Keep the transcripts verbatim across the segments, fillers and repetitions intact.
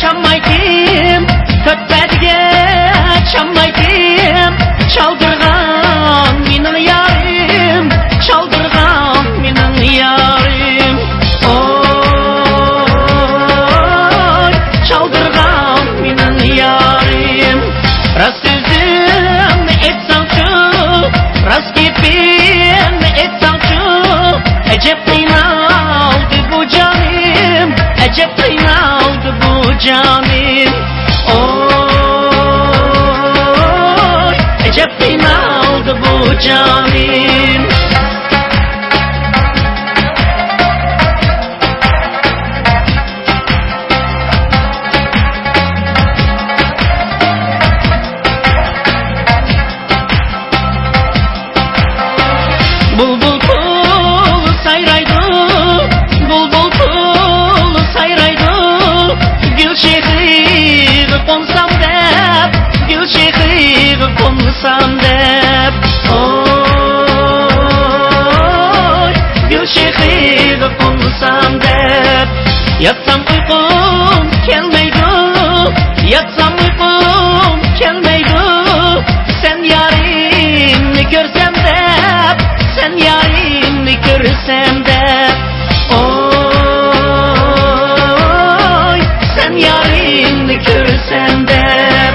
چالمايتتىم، تۆتپەدىگە چالمايتتىم، چالدۇرغان مېنىڭ يارىم، چالدۇرغان مېنىڭ يارىم. ئوي، چالدۇرغان مېنىڭ يارىم. راست سۆزۈمنى ئېيتساڭچۇ، راست گېپىمنى ئېيتساڭچۇ، ئەجەب قىينالدى بۇ جانىم، ئەجەب قىينالدى بۇ جانىم. ئوي، ئەجەب قىينالدى بۇ جانىم. بۇلبۇل پۇل سايرايدۇ، بۇلبۇل پۇل سايرايدۇ، گۈل شېخىغا قونسام دەپ، گۈل شېخىغا قونسام دەپ. ئوي، گۈل شېخىغا قونسام دەپ. ياتسام ئۇيقۇم كەلمەيدۇ، ياتسام ئۇيقۇم كەلمەيدۇ، سەن يارىمنى كۆرسەم دەپ، سەن يارىمنى كۆرسەم دەپ. ئوي، سەن يارىمنى كۆرسەم دەپ.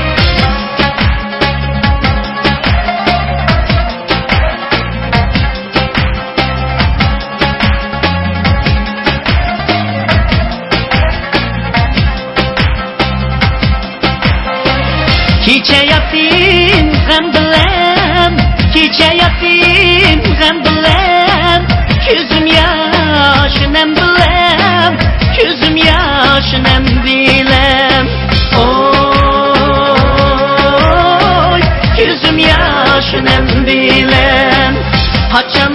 كېچە ياتتىم غەم بىلەن، كېچە ياتتىم غەم بىلەن، كۆزۈم ياش نەم بىلەن، كۆزۈم ياش نەم بىلەن. ئوي، كۆزۈم ياش نەم بىلەن. قاچان